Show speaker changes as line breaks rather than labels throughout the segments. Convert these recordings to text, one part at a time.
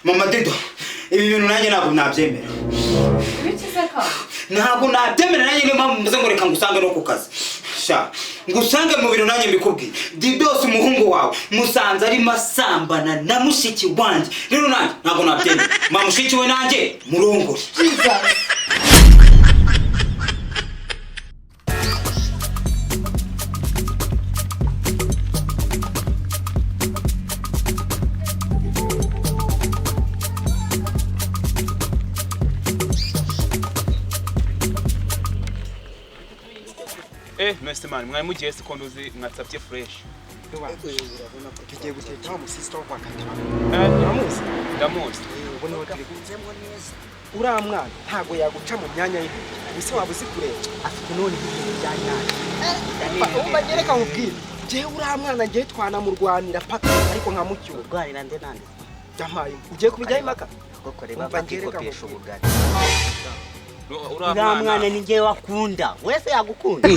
Mama Dido, ibi bintu nanjye ntabwo nabyemera.
Ibiki se ka?
Ntabwo nabyemera nanjye, niyo mpamvu mvuze ngo reka ngusange no ku kazi. Sha, ngusange mu biro nanjye mbikubwiye. Didos, umuhungu wawe musanze arimo asambana na mushiki wanjye. Rero nanjye ntabwo nabyemera. Ma mushiki we nanjye murongore.
Jesus.
Mr Man, mwari mugiye se ko nduzi mwatsapye fresh?
Tugiye guteta wa musisita wo kwa Kataba.
Uramuzi? Ndamuzi.
Ubu niho turi uriya mwana ntabwo yaguca mu myanya y'intoki. Ubuse waba uzi kureba afite none ibintu bya nyanya. Umva, reka nkubwire, njyewe uriya mwana njyewe twanamurwanira paka, ariko nkamucyura.
Urwanira nde nande?
Yampaye, ugiye kubijyaho impaka?
Koko reba.
Umva, njyewe reka
Bakikopesha
nkubwire.
ubugari.
Uriya
Uriya mwana ni njyewe akunda wese yagukunda.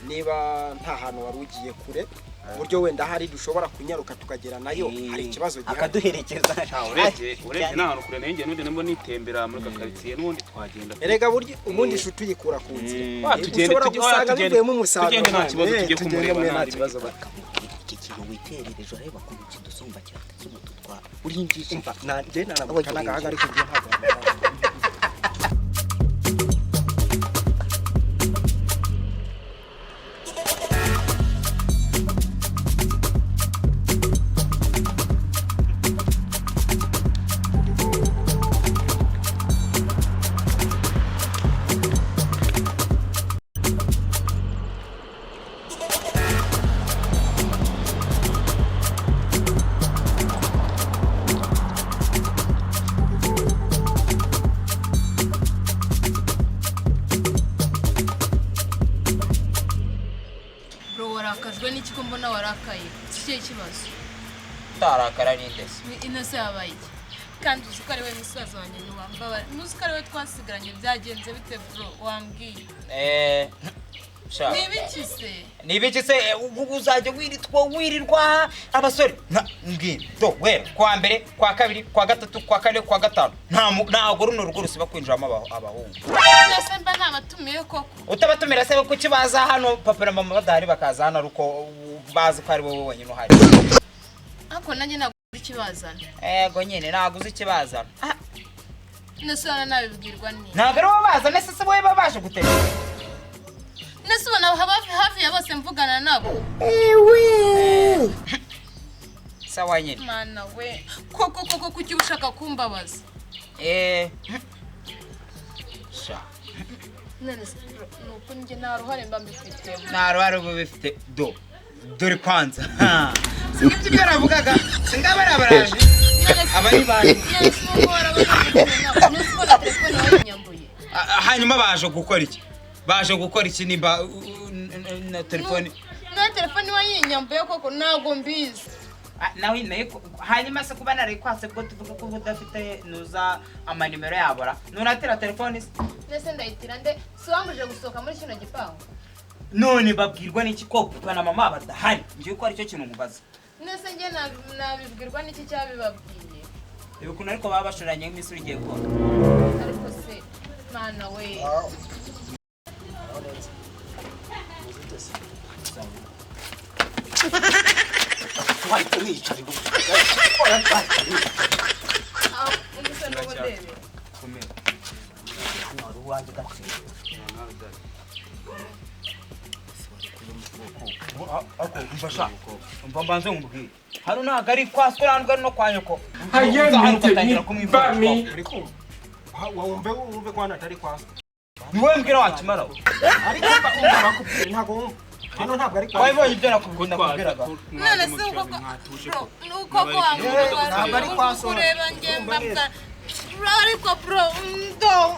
Niba nta hantu wari ugiye kure ku buryo wenda hari dushobora kunyaruka tukagera nayo, hari ikibazo gihari?
Akaduherekeza.
Urebye nta hantu kure nenge n'undi ndimo nitembera muri aka karitsiye, n'ubundi twagenda.
Erega burya ubundi inshuti uyikura ku nzira.
Tugende,
ushobora
oya,
gusanga
tugende.
bivuyemo umusaruro.
Tugende, nta kibazo, tujye
tugende
kumureba,
mwe
nta
nta kibazo baka.
Iki kintu witerereje, urareba ukuntu kidusumba cyane cy'umututwara urinjije.
Umva, nanjye nanamuka n'agahaga, ariko njye ntabwo namubona.
Bro, warakajwe n'iki ko mbona warakaye? Iki kihe kibazo?
Utarakara ninde se?
Ni Innocent yabaye iki? Kandi uzi ko ari we musaza wanjye, ntiwambabara. Ntuzi ko ari we twasigaranye, byagenze bite bro? Wambwiye.
Sha.
Ni ibiki se?
Ni ibiki se? Ubu uzajya wirirwa wirirwa abasore mbwira do wera kwa mbere, kwa kabiri, kwa gatatu, kwa kane, kwa gatanu, ntabwo runo rugo rusiba kwinjiramo abahungu.
Mbese mba nabatumiye koko?
Utabatumira se kuki baza hano papa na mama badahari, bakaza hano ari uko bazi ko ari wowe wenyine uhari?
Ariko nanjye ntabwo uzi ikibazana.
Ego nyine, ntabwo uzi ikibazana.
Nese ubona nabibwirwa ni?
Ntabwo ari wowe bazana se wowe babasha gutega?
Nese ubona hafi hafi ya bose mvugana nabo?
Sawa nyine.
Mana we, koko koko kuki uba ushaka kumbabaza?
Sha.
None se bro, ni uko njye nta ruhare mba mbifitemo.
Nta ruhare uba ubifite do, dore kwanza singibyo ibyo navugaga, singaba baraje aba ari bande?
None se ubu warabona mvugana nabo, nese ubona telefone wayinyambuye?
Hanyuma baje gukora iki? Baje gukora iki nimba na telefone?
Na telefone wayinyambuye koko ntabwo mbizi.
Nawe nayo hanyuma se kuba narayikwatse bwo tuvuga ko uba udafite nuza amanimero yabora nunatira telefone se?
Nese ndayitira nde? Si wambujije gusohoka muri kino gipangu?
None babwirwa n'iki ko papa na mama badahari? Ngiye ko aricyo kintu nkubaza.
Nese njye nabibwirwa n'iki cyabibabwiye?
Reba ukuntu ariko baba bashoranye nk'iminsi ugiye kubona.
Ariko se mana we. Ah, umusore n'ubu ndebe.
Komera.
Hano hari uwanjye gatsinda.
Umva sha, umva mbanze nkubwire, hano ntabwo ari kwa so, ntabwo ari no kwa nyoko. Uza hano ugatangira kumwivugisha.
Uri kumva? Wumve ko hano atari kwa so.
Ni wowe mbwira wakimara we.
Ariko umva bakubwire, ntabwo wumva, hano ntabwo ari kwa so.
Wabibonye ibyo nakubwiraga?
None se uko
Mwatuje
bro
ko
ni uko ko wamubara?
Ntabwo ari kwa so.
Kureba njye mbabwa bro, ariko bro ndo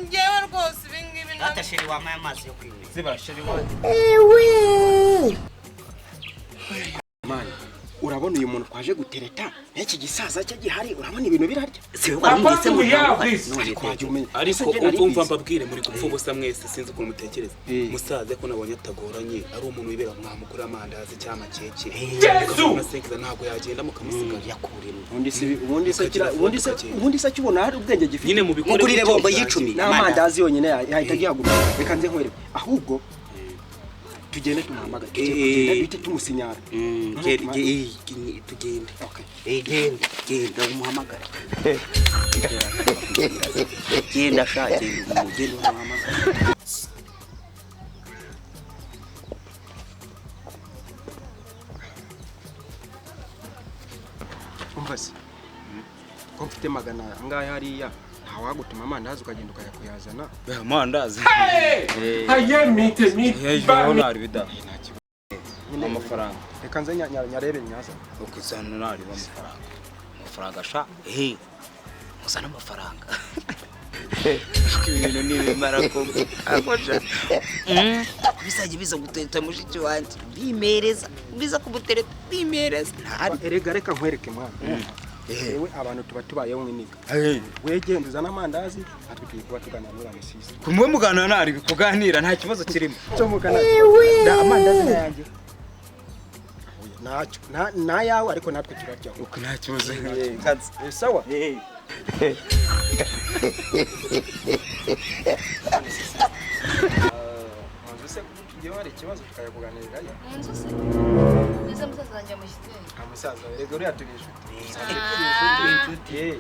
njyewe rwose ibi ngibi
Data sheri wampaye amazi yo kwinywera.
Ziba sheri wanjye.
Mani. Urabona uyu muntu twaje gutereta n'iki gisaza cye gihari, urabona ibintu birarya.
Si wowe wari
Apart
umwise
we have
ngo
this.
Ariko wajya umenya.
Ariko
Ese njye nari
umva
mbizi.
mbabwire, muri gupfa ubusa mwese, sinzi ukuntu mutekereza.
Eh.
Musaza ko nabonye atagoranye, ari umuntu wibera mwamukura amandazi cyangwa amakeke.
Yesu!
Mukamusengiza ntabwo yagenda mukamusigara.
Yakuremo.
Ubundi se ubundi se kira ubundi se ubundi se akibona hari ubwenge gifite.
Nyine mubikore
Mugurire
gutyo
bombo
birangiye.
y'icumi.
N'amandazi yonyine yahita agihaguruka. Reka nze nkwereke. Ahubwo tugende tumuhamagare. Tugiye kugenda duhite tumusinyara.
Tugende.
Okay.
Genda genda umuhamagare. Genda sha, genda genda umuhamagare.
Umva se, ko mfite magana angahe hariya, ntawagutuma amandazi ukagenda ukajya kuyazana?
Amandazi.
Ayé mi tèmi bá mi.
Ntari bida.
Nyine
Amafaranga.
Reka nze nyarebe nyazana.
Ukizana ntari amafaranga.
Amafaranga sha, eh, muzana amafaranga. Ibintu nibimara koko bizajya biza gutereta mushiki wanjye bimereza, biza kumutereta bimereza ntahari.
Erega reka nkwereke mwana. Yewe, abantu tuba tubayeho nk'iniga. Wegenda uzana amandazi, natwe tugiye kuba tuganira n'uriya musisi.
Kumwe muganira ntari kuganira nta kibazo kirimo.
Cyo mugana.
Da amandazi nayanjye.
Ntacyo nayawe, ariko natwe turaryaho.
Nta kibazo.
Eh, sawa. Mu nzu se tugiyeho hari ikibazo tukayakuganirirayo?
Mu nzu se neza musaza wanjye amushyitse?
Nta musaza, erega uriya turi inshuti.
Ah.
Eh,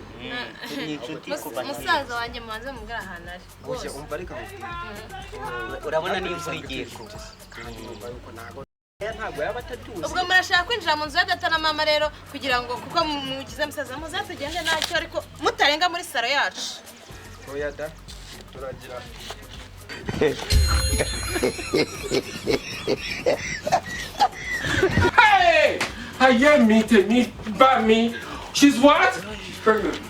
Ni inshuti kuva
Musaza wanjye mubanze mubwire ahantu ari
Oya,
rwose.
umva, reka nkubwire.
Urabona n'imvura igiye kugwa.
Kandi urumva yuko ntabwo yaba atatuzi.
Ubwo murashaka kwinjira mu nzu ya data na mama rero kugira ngo kuko mugize musaza, muze tugende ntacyo, ariko mutarenga muri saro yacu.
Oya da, turagira.
Hey! Ayé mi tèmi bá mi. She's what? She's pregnant.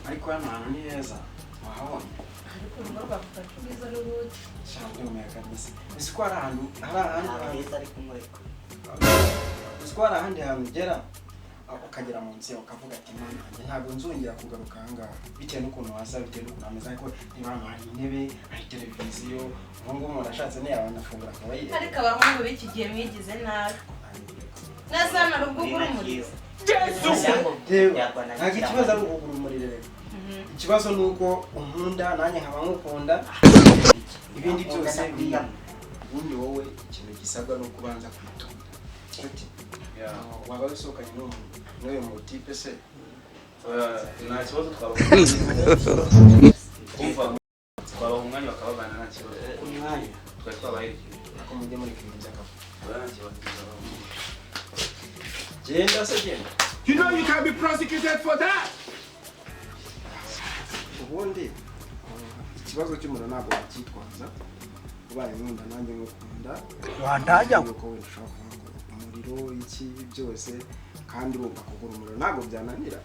Ariko hano hantu ni heza, wahabonye? Sha, ndumiwe kabisa. Uzi ko hari ahantu hari ahandi hantu
Heza ariko mureko.
Uzi ko hari ahandi hantu ugera, ukagera mu nzu yawe ukavuga ati: "Mana yanjye, ntabwo nzongera kugaruka aha ngaha," bitewe n'ukuntu hasa, bitewe n'ukuntu hameze. Ariko niba hano hari intebe, hari televiziyo, ubu ngubu umuntu ashatse ntiyabana akaba yireba.
Ariko abahungu b'iki gihe mwigize nabi. Neza hano hari ubwo ugura umuriro?
Reba, ntabwo ikibazo ari ukugura umuriro. Rero ikibazo ni uko unkunda nanjye nkaba nkukunda, ibindi byose ubundi wowe ikintu gisabwa ni uko ubanza kwitonda. Nshuti, waba wisohokanye n'uyu mutipe se?
Nta kibazo, twabaha umva twabaha umwanya bakababana, nta kibazo.
Umwanya.
Twari twabaherekeje.
Ako mujye muri ibintu by'akavuyo.
Oya, nta kibazo, twabaha.
Genda se, genda.
You know you can be prosecuted for that.
Ubundi ikibazo cy'umuntu ntabwo wacyitwaza. Ubaye nkunda nanjye ngukunda,
Wandajya.
yuko wenda ushobora kuvuga ngo umuriro iki byose, kandi urumva kugura umuriro ntabwo byananira.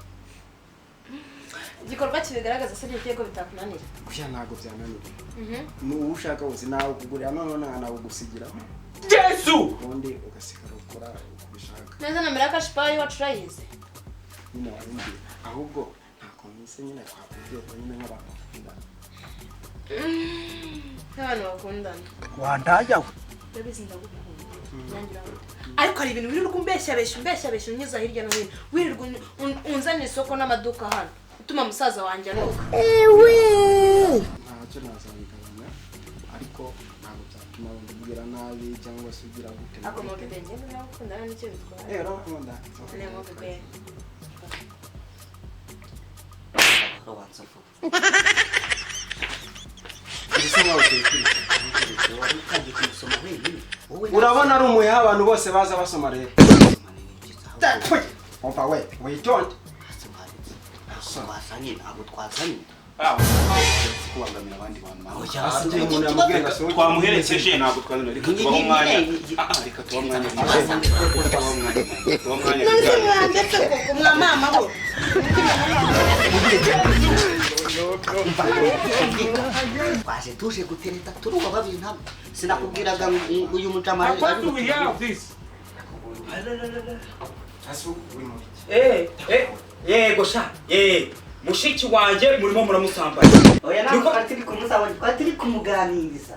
Igikorwa kibigaragaza se ntigiye ko bitakunanira?
Kuya, ntabwo byananira. Ni uwo ushaka wese nawe kugurira, noneho ntanawugusigiraho.
Jesu!
Ubundi ugasigara ukora uko ubishaka.
Neza, nomero ya Cash Power iwacu urayizi?
Nyine wabimbwiye. Ahubwo nta kuntu se nyine twakubwira nyine nk'abantu bakundana?
Nk'abantu bakundana.
Wandajya.
Urabizi ndagukunda, nanjye urankunda, ariko hari ibintu wirirwa umbeshyabeshya umbeshyabeshya unyuza hirya no hino, wirirwa unzanira isoko n'amaduka hano, utuma musaza wanjye anuka.
Ntacyo, nazabigabanya, ariko ntabwo byatuma wenda ubwira nabi cyangwa se ugira gute na
Ako
gute.
mubebe, njye ndagukunda nicyo bitwaye.
Eh, urankunda.
Ni mubebe.
Ubanza vuba.
Bisa nkaho utekeye.
Wari utangiye kumusoma wenyine wowe.
Urabona ari umuheha abantu bose baza basoma rero. Umva we, witonde.
Twazanye, ntabwo twazanye.
Kubangamira abandi bantu.
Hasi igihe umuntu yamubwiye ngo asohoke.
Twamuherekeje, ntabwo twazanye. Reka tubahe umwanya. Ah, reka tubahe umwanya, reka tubahe umwanya, tubahe umwanya
None se
biganire.
mwandetse koko mwamama bo?
Twaje tuje gutereta turuba babiri ntabwo sinakubwiraga uyu mujama.
What do we have this?
Yego sha, mushiki wanjye murimo muramusambanya.
Oya, ntabwo twari turi kumusambanya, twari turi kumuganiriza.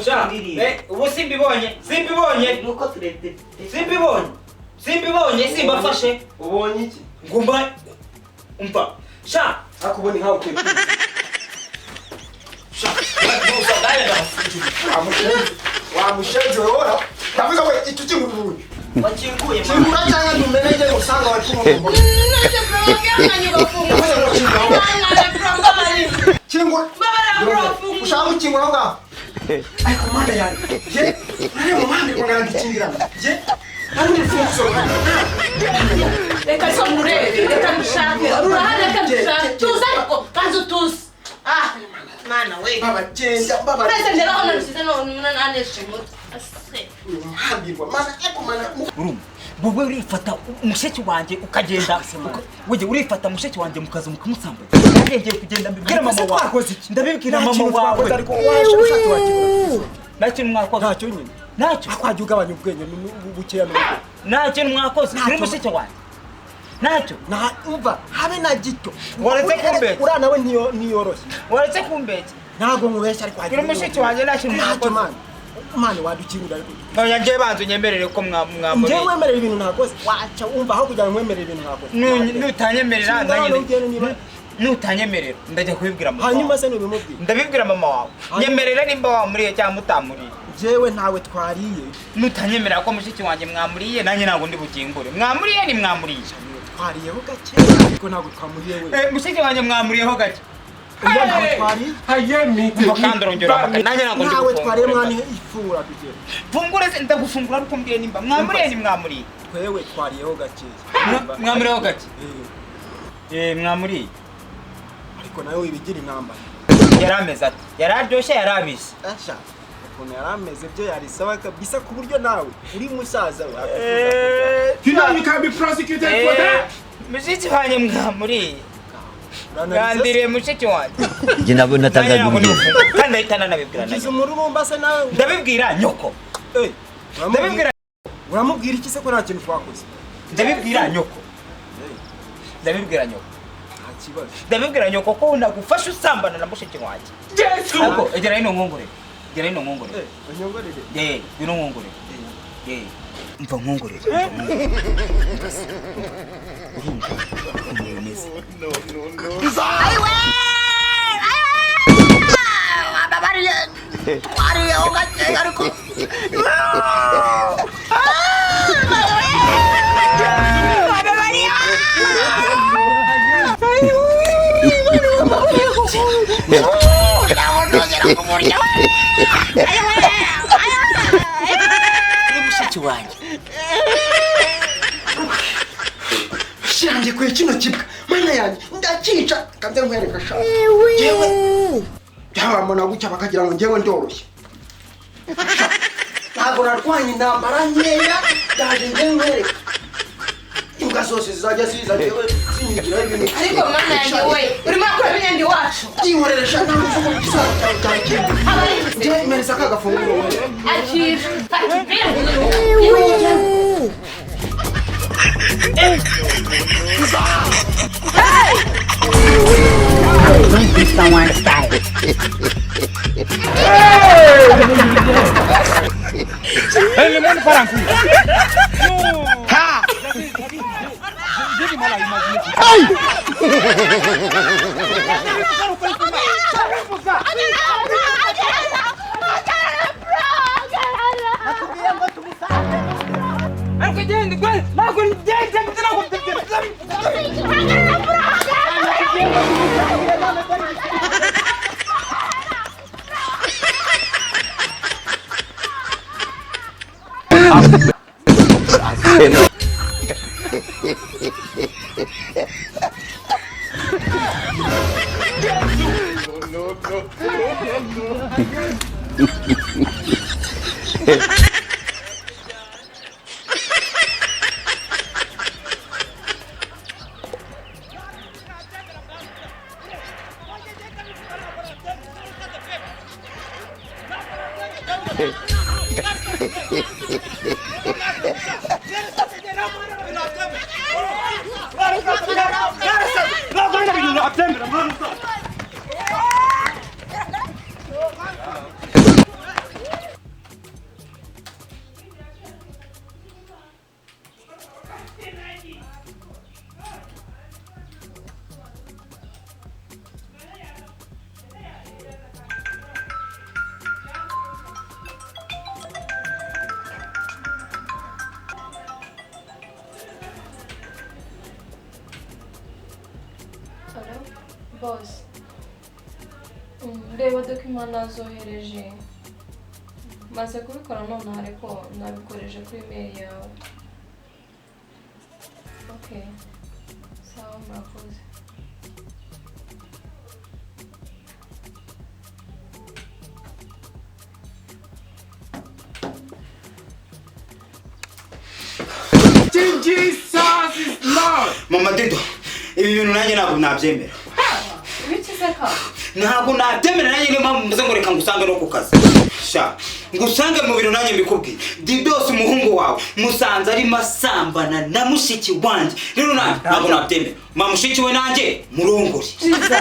Sha, ubu simbibonye, simbibonye.
Nuko turebye.
Simbibonye, simbibonye, simbafashe.
Ubonye iki?
Ngumba umva sha,
akubonye nkaho ukwiye.
Sha,
wamushenzi wewe, ndavuze we icyo kinguruye.
Wakinguye.
Kingura cyangwa numenege usanga wakinguye. Kingura. Ushaka gukingura aho ngaho? Ariko mana yanjye, je nari mu mpande ngo ngikingira, je nari umufunzo.
Reka so murebe, reka mushake rurahari, reka mushake, tuze ariko banza utuze. Ah mana we.
Baba genda baba.
Uretse ndeba aho narusize none naneshe umutwe ase.
Umuhambirwa mana, ariko mana.
Urumva wowe urifata mushiki wanjye ukagenda, ujye urifata mushiki wanjye mukaza mukamusambanya. Nanjye ngiye kugenda mbibwira mama wawe. Ndabibwira mama wawe.
Ariko washatse wakibura.
Nta kintu mwakoze.
Ntacyo nyine.
Ntacyo.
Akwajya ugabanya ubwenge bukeya n'ubwo.
Nta kintu mwakoze kuri mushiki wanjye. Ntacyo.
Na umva habe na gito.
Waretse kumbeshya.
Uriya nawe ntiyoroshye.
Waretse kumbeshya.
Ntabwo nkubeshya ariko.
Kuri mushiki wanjye nta kintu
Ntacyo
mwakoze.
Mana. Mana wadukingura ariko.
Oya, njye banza unyemerere ko mwamuriye.
Njye wemerera ibintu ntakoze. Waca umva aho kugira ngo nkwemerere ibintu ntakoze.
Nutanyemerera
Singa
nanjye
noneho ugende niba-
nutanyemerera ndajya kubibwira mama.
Hanyuma
wawe.
Se nubimubwira.
Ndabibwira mama wawe. Nyemerera nimba wamuriye cyangwa utamuriye.
Jewe ntawe twariye.
Nutanyemerera ko mushiki wanjye mwamuriye, nanjye ntabwo ndi bukingure. Mwamuriye ni mwamuriye.
Twariyeho gake ariko ntabwo twamuriye we.
Mushiki wanjye mwamuriyeho gake.
Umva ntawe twariye.
Ayé mi
Umva kandi urongera
tèmi
amakaye. Nanjye ntabwo ndi
Ntawe twariye
bufungure.
mwana ifura kugera.
Fungure se ndagufungura ariko mbwire nimba mwamuriye ni mwamuriye.
Twewe twariyeho gakeya.
Mwamuriyeho gake. Mwamuriye.
Ariko nawe wibigira intambara.
Yari ameze ati. Yari aryoshye, yari abishye.
Asha ukuntu yari ameze byo yarisaba kabisa ku buryo nawe uri musaza we.
You know you can be prosecuted for that.
Mushiki wanjye mwamuriye. Gandiriye mushiki wanjye.
Njye nabo
Nanjye
natangaga
ntabwo ndi
urugero.
bufungure. Kandi ndahita nanabibwira na
Ugize
nyoko.
umururumba se nawe.
Ndabibwira nyoko. Ndabibwira
Uramubwira iki se ko nta kintu twakoze?
Ndabibwira nyoko. Ndabibwira nyoko.
Nta kibazo.
Ndabibwira nyoko ko nagufasha usambana na mushiki wanjye.
Jesu.
Ariko egera hino nkongore. Egera hino nkongore.
Unyongorere.
Ngwino nkongore. Umva nkongore. Urumva ukuntu bimeze.
Twariyeho gake ariko.
Kuri mushiki wanjye.
Shanjye kwe kino kibwa mana yanjye ndakica kanze nkwereka sha. Jewe byabambona gutya bakagira ngo njyewe ndoroshye. Sha, ntabwo narwanye intambara nkeya, ndaje njyewe nkwereka. Imbwa zose zizajya ziza njyewe zinyigiraho ibintu.
Ariko mana yanjye we, urimo urakora imyenda iwacu.
Byihorere sha, ntabwo uvuga igisaza cyawe cyawe. Njye mpereza ka gafunguro we.
Akira fata umupira.
Don't be someone style.
Hello, boss. Reba document nazohereje. Maze kubikora nonaha ariko nabikoreje kuri email yawe. Okay. Sawa, murakoze.
Jesus is Lord.
Mama Dido, ibi bintu nanjye ntabwo nabyemera.
Ibiki se ka?
Ntabwo nabyemera nanjye, niyo mpamvu mvuze ngo reka ngusange no ku kazi. Sha, ngusange mu biro nanjye mbikubwiye. Didos umuhungu wawe musanze arimo asambana na mushiki wanjye. Rero nanjye ntabwo nabyemera. Ma mushiki we nanjye murongore.
Jesus.